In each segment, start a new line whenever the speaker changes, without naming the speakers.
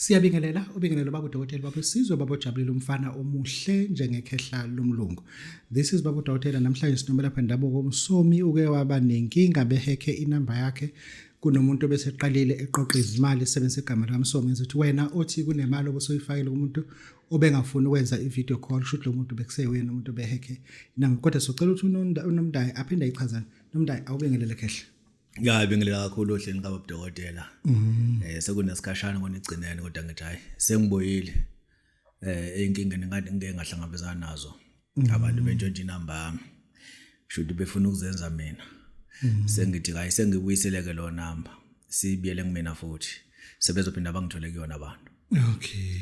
Siyabingelela, ubingelelo baba udokotela, baba Sizwe, baba ojabulile, umfana omuhle njengekhehla lomlungu. This is baba udokotela. Namhlanje sinomelaphi wendabuko uMsomi. Uke waba nenkinga, behekhe inamba yakhe, kunomuntu obeseqalile eqoqa izimali esebenzisa igama likaMsomi. Ngizothi wena othi kunemali obusuyifakile kumuntu obengafuni ukwenza i-video call, kusho ukuthi lo muntu bekuseyena umuntu obehekhe inamba, kodwa socela ukuthi uNomndayi aphinde ayichazane. Nomndayi, awubingelele khehla.
Ya, bengilela kakhulu ohleni kababa dokotela. Sekunesikhashana konigcinene, kodwa ngithi hayi, sengibuyile. Inkingeni ngathi ngike ngahlangabezana nazo. Abantu bentshontsha inamba yami. Shuthi befuna ukuzenza mina. Sengithi hayi, sengibuyisele ke lo namba. Sibiyele kumina futhi. Sebezophinda bangithole kuyona abantu.
Okay.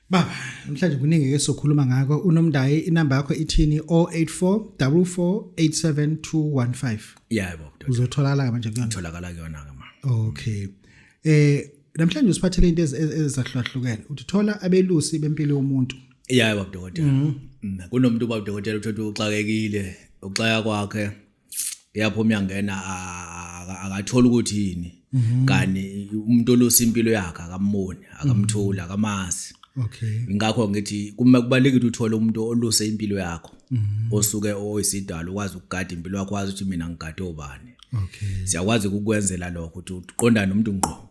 Baba, namhlanje kuningi ke sokhuluma ngakho. UNomndayi, inamba yakho ithini? 084 4487215.
Yebo, dokotela.
Uzotholakala manje kuyona?
Tholakala kuyona ke ma.
Okay. Namhlanje usiphathele into ezahlukahlukene. Uthi thola abelusi bempilo yomuntu.
Yebo, dokotela. Kunomuntu, baba dokotela, uthothi uxakekile, uxaka kwakhe yaphuma uyangena, akathola ukuthi yini. Kani umuntu olusa impilo yakhe akamboni, akamtholi, akamazi. Ingakho ngithi kuma kubalekile uthole umuntu oluse impilo yakho. Osuke oyisidalo ukwazi ukugada impilo yakho, wazi ukuthi mina ngigade obani. Siyakwazi ukukwenzela lokho, ukuthi uqondane nomuntu ngqo.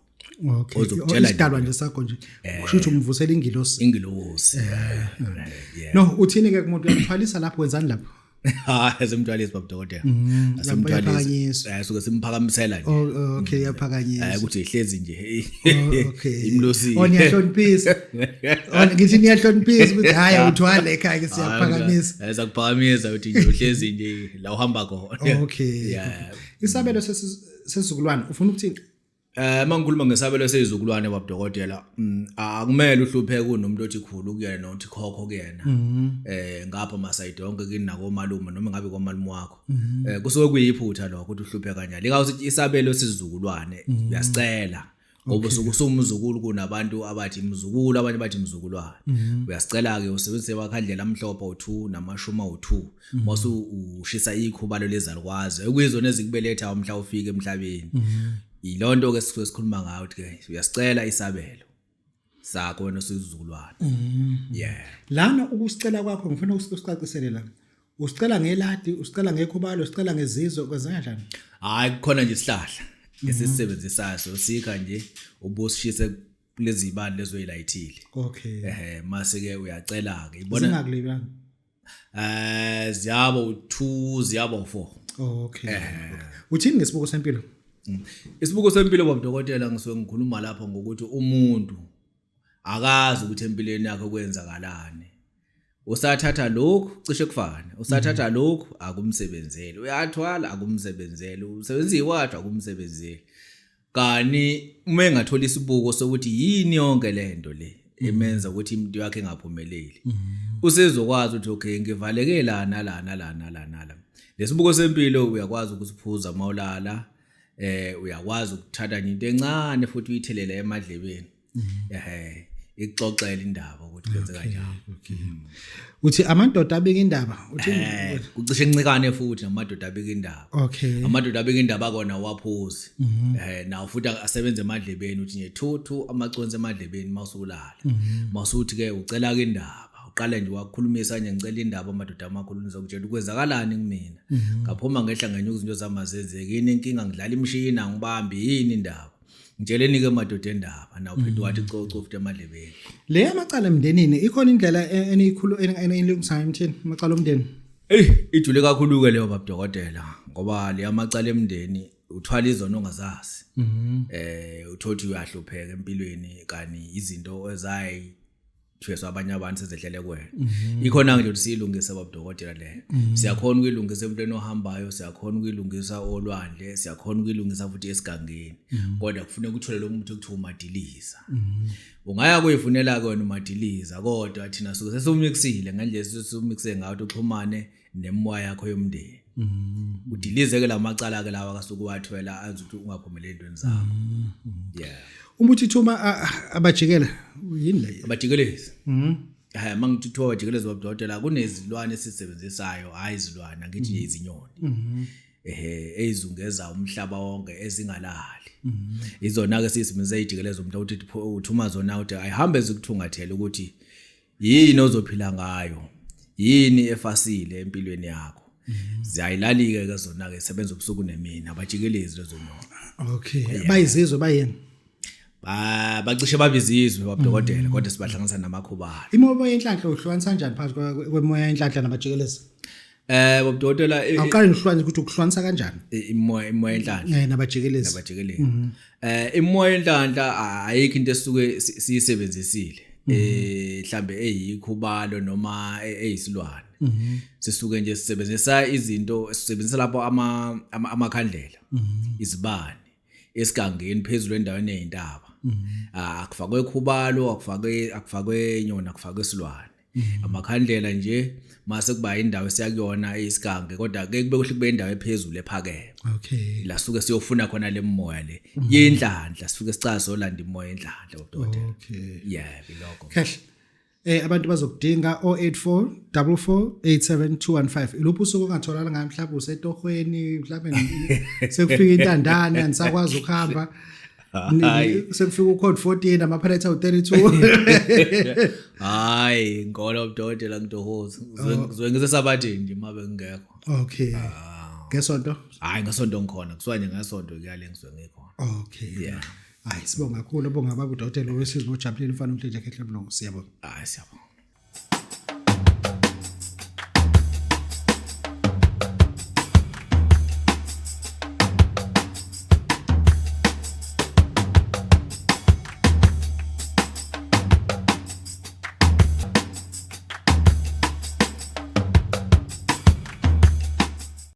Ozokutshela.
Isidalwa nje sakho nje. Kusho ukuthi umvusela ingilosi.
Ingilosi.
Yeah. No, uthini ke kumuntu, uyathwalisa lapho, wenzani lapho?
Hayi, asimthwalisi, baba dokotela.
Asimthwalisi.
Suke simphakamisela nje.
Oh, okay, yaphakanyiswa.
Ukuthi ihlezi nje.
Oh, okay.
Imlosile.
Oh, niyahloniphisa. Oh, ngithi niyahloniphisa ukuthi hayi, uthwale ekhaya ke, siyaphakamisa.
Sakuphakamisa ukuthi nje uhlezi nje la uhamba khona.
Okay. Isabelo sesizukulwane, ufuna ukuthini?
Mangikhuluma ngesabelo sezizukulwane, baba dokotela, akumele uhlupheke kunomuntu othi khulu kuyena nothi khokho kuyena. Ngapha masayidi onke kini nakomalume noma ngabe komalume wakho. Kusuke kuyiphutha lokho ukuthi uhluphe kanjani. Ikaw sithi isabelo sesizukulwane uyasicela. Ngoba usuke usumzukulu, kunabantu abathi mzukulu, abanye bathi mzukulwane. Uyasicela ke usebenzise wakhandlela amhlophe u2 namashumi awu2. Mase ushisa ikhubalo lezalukwazi ekuyizona ezikubeletha umhla ufika emhlabeni. Ilonto ke sisuke sikhuluma ngayo, ukuthi ke uyasicela isabelo sakho wena sizukulwane. Yeah.
Lana ukusicela kwakho, ngifuna usicacisele la. Usicela ngeladi, usicela ngekhubalo, usicela ngezizwe, kwenza kanjani?
Hayi, kukhona nje isihlahla esisisebenzisayo, so sikha nje ubusishise kulezi zibani lezo oyilayithile. Mase ke uyacela ke
ibona. Zingakulibani?
Ziyabo 2, ziyabo 4.
Okay. Uthini ngesibuko sempilo?
Isibuko sempilo, baba dokotela, ngisuke ngikhuluma lapho ngokuthi umuntu akazi ukuthi empilweni yakhe kwenzakalani. Usathatha lokhu cishe kufane, usathatha lokhu akumsebenzeli, uyathwala akumsebenzeli, usebenzisa iwathi akumsebenzeli. Kani uma engathola isibuko sokuthi yini yonke lento le emenza ukuthi impilo yakhe ingaphumeleli, usezokwazi ukuthi okay, ngivaleke la nala nala nala nala. Lesibuko sempilo uyakwazi ukusiphuza mawulala, uyakwazi ukuthatha nje into encane futhi uyithelele emadlebeni, ikuxoxela indaba ukuthi kwenzeka kanjani.
Uthi amadoda abika indaba, uthi?
Kucishe kuncikane futhi namadoda abika indaba. Amadoda abika indaba kona waphuzi, nawo futhi asebenza emadlebeni, uthi nje thuthu amaconsi emadlebeni mawusulala. Mawusuthi ke ucela ke indaba, uqale nje wakhulumisa nje, "Ngicela indaba, amadoda amakhulu, nizokutshela ukwenzakalani kumina. Ngaphuma ngehla ngenyuka, izinto zami azenzeki. Yini inkinga? Ngidlala imishini, angibambi. Yini indaba? Ngitsheleni ke, madoda endaba." Nawo phinde wathi coco futhi emadlebeni.
Le amacala emndenini, ikhona indlela eniyikhulu enilungisayo emthini amacala omndeni?
Ey, ijule kakhulu ke leyo, babudokotela, ngoba le amacala emndeni uthwala izono ongazazi. Uthothi uyahlupheka empilweni, kani izinto ezayi thweswa abanye abantu sezehlele kuwena. Ikhona nje ukuthi siyilungise, babudokotela, leyo. Siyakhona ukuyilungisa emntwini ohambayo, siyakhona ukuyilungisa olwandle, siyakhona ukuyilungisa futhi esigangeni. Kodwa kufuneka uthole lo muntu ekuthiwa umadiliza. Ungaya kuyifunela ke wena umadiliza, kodwa thina suke sesiwumixile ngendlela esisumixe ngayo ukuthi uxhumane nemoya yakho yomndeni. Udilize ke lamacala ke lawa kasuke wathwela anze ukuthi ungaphumeleli entweni zakho. Yeah.
Uma uthi thuma abajikela, yini le?
Abajikelezi. Mangithi thiwa abajikelezi, babudokotela, kunezilwane esizisebenzisayo, hayi izilwane, angithi nje izinyoni. Ehe, eyizungeza umhlaba wonke ezingalali. Izona ke sisebenzisa ijikeleza umhlaba, uthi uthuma zona uthi ayihambe zikuthungathela ukuthi yini ozophila ngayo, yini efasile empilweni yakho. Ziyayilalike ke zona ke, sebenza ubusuku nemini, abajikelezi lezo nyoka.
Okay, bayizizwe bayini?
Ba bacishe babizizwe, babudokotela, kodwa sibahlanganisa namakhubalo.
Imoya yenhlanhla uhlukanisa kanjani phakathi kwemoya yenhlanhla nabajikelezi?
Babudokotela,
Awuqale ngihlukanise ukuthi ukuhlukanisa kanjani
imoya yenhlanhla
nabajikelezi.
Nabajikelezi. Imoya yenhlanhla ayikho into esuke siyisebenzisile mhlambe eyikhubalo noma eyisilwane. Sisuke nje sisebenzisa izinto, sisebenzisa lapho amakhandlela, izibani esigangeni phezulu endaweni eyintaba. Akufakwe khubalo, akufakwe inyoni, akufakwe isilwane, amakhandlela nje. Mase kuba indawo esiyakuyona isigange, kodwa ke kube kuhle kube indawo ephezulu ephakeme la suke siyofuna khona le moya le yenhlanhla, sifike sicala solanda imoya yenhlanhla, udokotela. Yebo, ilokho.
Kahle. Abantu bazokudinga 084 44 87215. Iluphi usuku ongatholakala ngayo? Mhlawumbe usetohweni, mhlawumbe sekufika intandane, anisakwazi ukuhamba. Sekufika ucode 14, ama-pallets awu-32.
Hayi, ngolo udokotela, ngitohoza ngizobe ngisesabathini nje uma bengingekho.
Okay. Ngesonto?
Hayi, ngesonto ngikhona, kusuka nje ngesonto kuyale ngisuke ngikhona.
Okay.
Yeah.
Hayi, sibonga kakhulu, bonga baba udokotela wesizwe ojabulile, umfana omhle nje khehle mlungu. Siyabonga.
Hayi, siyabonga.